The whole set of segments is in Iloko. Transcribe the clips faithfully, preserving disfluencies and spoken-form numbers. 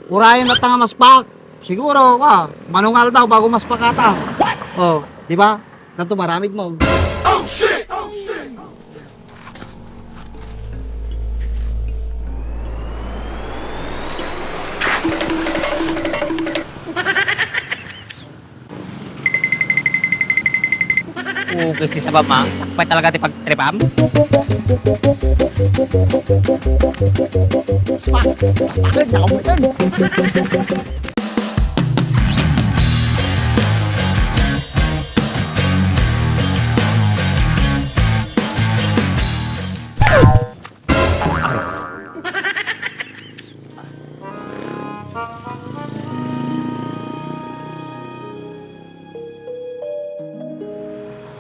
Urayen na ta nga maspak. Siguro, ah, manungal daw bago maspak ata. Oh, di ba? Tanto maramid mo. Ugis ti sabam, ah. Sakbay talaga ti pagtripam. Spak! Spak! Tawag mo dyan!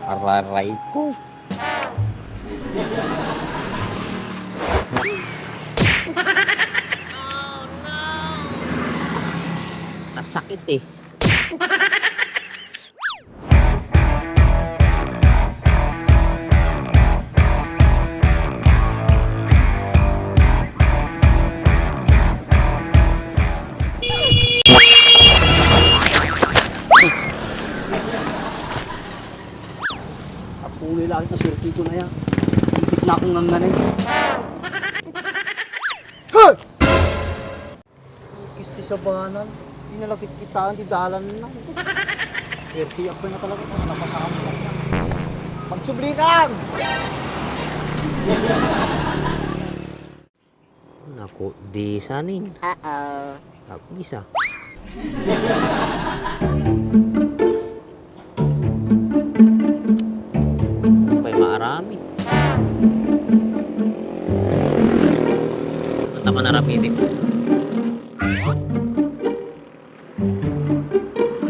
Araray ko. Nasakit eh. Apuloy langit nga swerte ko na ya. Ipit na akong nganganay. Hey! Kisti sa banan, di na lakit kitaan ti dalan na. Swerte ako na talaga, napasama ko na. Magsubli ka lang! Naku, di sanin. Uh-oh. Tapos isa. Pay maarami. Mata man arami di.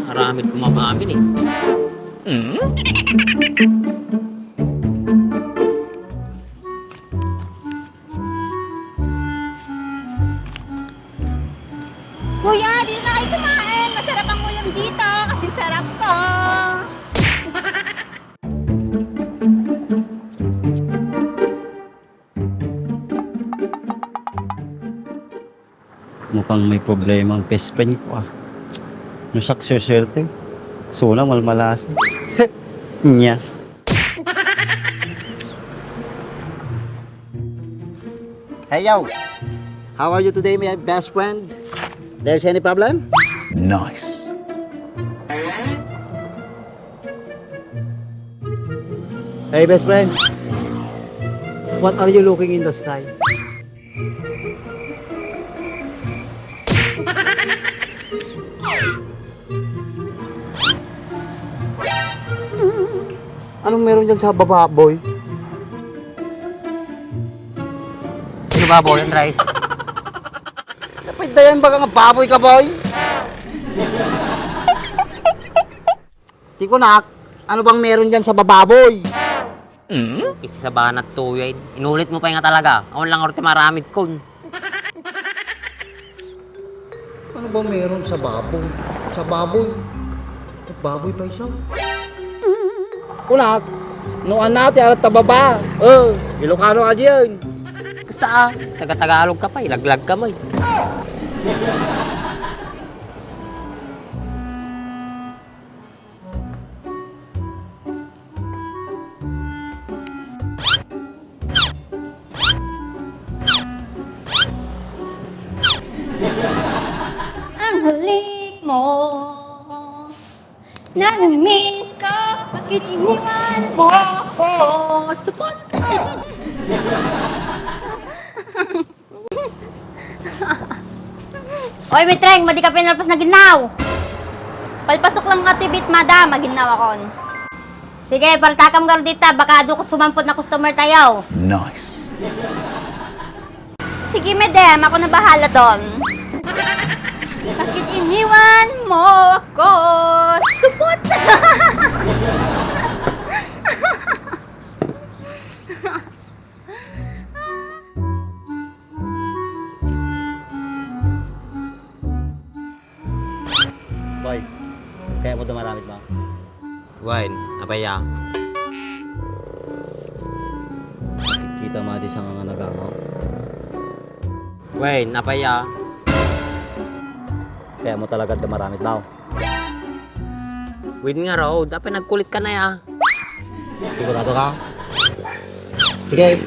Aramid ko mapamin eh. Hmm? Kuya, dito na kayo kumain. Masarap ang ulam dito. Kasi sarap ko. Mukhang may problema ang best friend ko, ah. No siak swerte, suna malmalasi. Nya. Hey, yo. How are you today, my best friend? There's any problem? Nice. Hey, best friend. What are you looking in the sky? Anong meron dyan sa baba, boy? Sino baboy, Andres? Napay dayan baga nga baboy ka, boy? Ti kunak, ano bang meron dyan sa bababoy? Hmm? Kisti sa banat tuyo, eh. Inulit mo pa nga talaga. Awan lang orte maramid kon. Ano bang meron sa baboy? Sa baboy? Baboy pa isa? Kunak, no ana ti arat ta baba. Eh, Ilocano a diyan. Basta ah, taga-Tagalog ka pa, ilaglag ka mo eh. Ang halik mo, nami-miss ko, bakit iniwan mo ako? Supot! Oy, Mitreng, madi ka pinalpas na ginnaw. Palpasok lang ka tibit, madam, maginnaw akon. Sige, paltakam garo dita, baka adu ko sumampot na customer tayo. Nice. Sige, madam, ako na bahala doon. Bakit iniwan mo ako? Supot! Boy, kaya mo dumaramid mo? Wine, apaya? Kita mo di sa nga nagawa. Wine, apaya? Kayatmo talaga adda maramidmo? Wen ngarud, apay nagkulit ka na ya. Sigurado ka? Sige,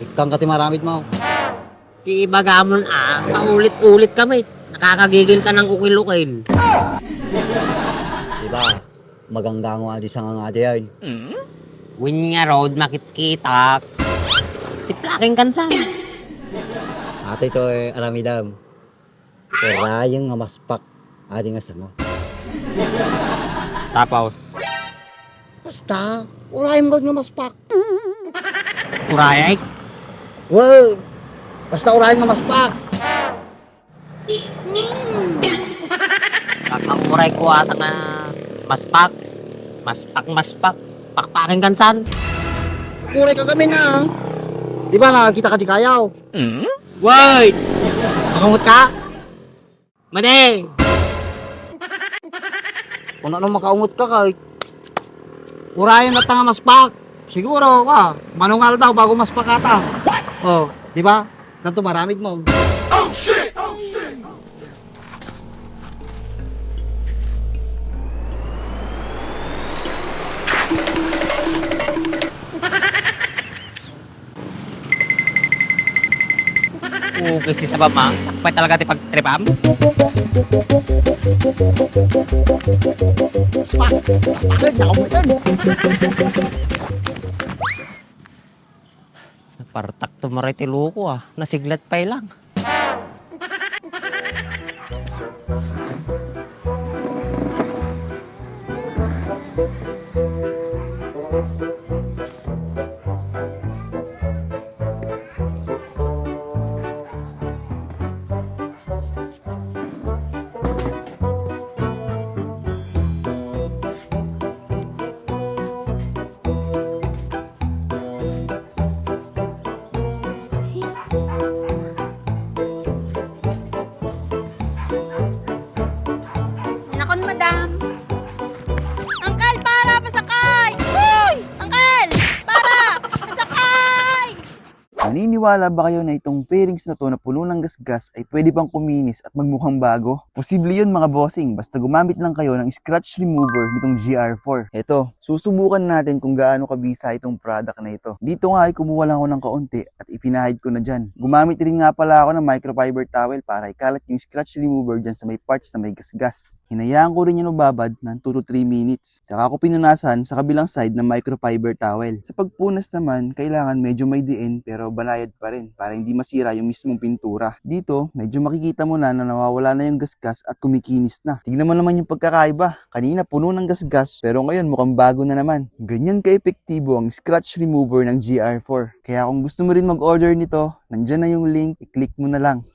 ikkan ka ti maramidmo. Ti ibagamon a, paulit-ulit ka met. Nakakagigil ka nang ukil-ukil. Diba? Maganggango a di sanga nga adayan. Wen ngarud, makitkitak. Siplaken kan san. Ata ito, eh, aramidam. Urayen nga maspak, adi nga sanga. Tapos? Basta, urayen nga maspak. Urayen? Well, basta urayen nga maspak. Kakauray ko ata nga maspak. Maspak, maspak. Pakpaken kan san. Uray ka kami na. Di ba nakakita ka di kayaw? Wait! Makangot ka? Madi! Kung ano makaungot ka kay urayen na nga maspak. Siguro, ah, manungal daw bago maspak ata. Oh, di ba? Tanto maramidmo. Ugis ti sabam, a. Sakbay talaga ti pagtripam. Spak! Spak! Spak! Napartak to maray ti loko, a. Nasiglat pay lang. Nakon, madam. Angkel, para! Pasakay! Uy! Angkel! Para! Pasakay! Naniniwala ba kayo na itong fairings na to na puno ng gasgas ay pwede pang kuminis at magmukhang bago? Posible yun, mga bossing, basta gumamit lang kayo ng scratch remover nitong G R four. Eto, susubukan natin kung gaano kabisa itong product na ito. Dito nga ay kumuha lang ako ng kaunti at ipinahid ko na dyan. Gumamit rin nga pala ako ng microfiber towel para ikalat yung scratch remover dyan sa may parts na may gasgas. Hinayaan ko rin yan mababad ng two to three minutes. Saka ko pinunasan sa kabilang side ng microfiber towel. Sa pagpunas naman, kailangan medyo may diin pero banayad pa rin para hindi masira yung mismong pintura. Dito, medyo makikita mo na na nawawala na yung gasgas at kumikinis na. Tignan mo naman yung pagkakaiba. Kanina puno ng gasgas pero ngayon mukhang bago na naman. Ganyan ka-epektibo ang scratch remover ng G R four. Kaya kung gusto mo rin mag-order nito, nandyan na yung link, i-click mo na lang.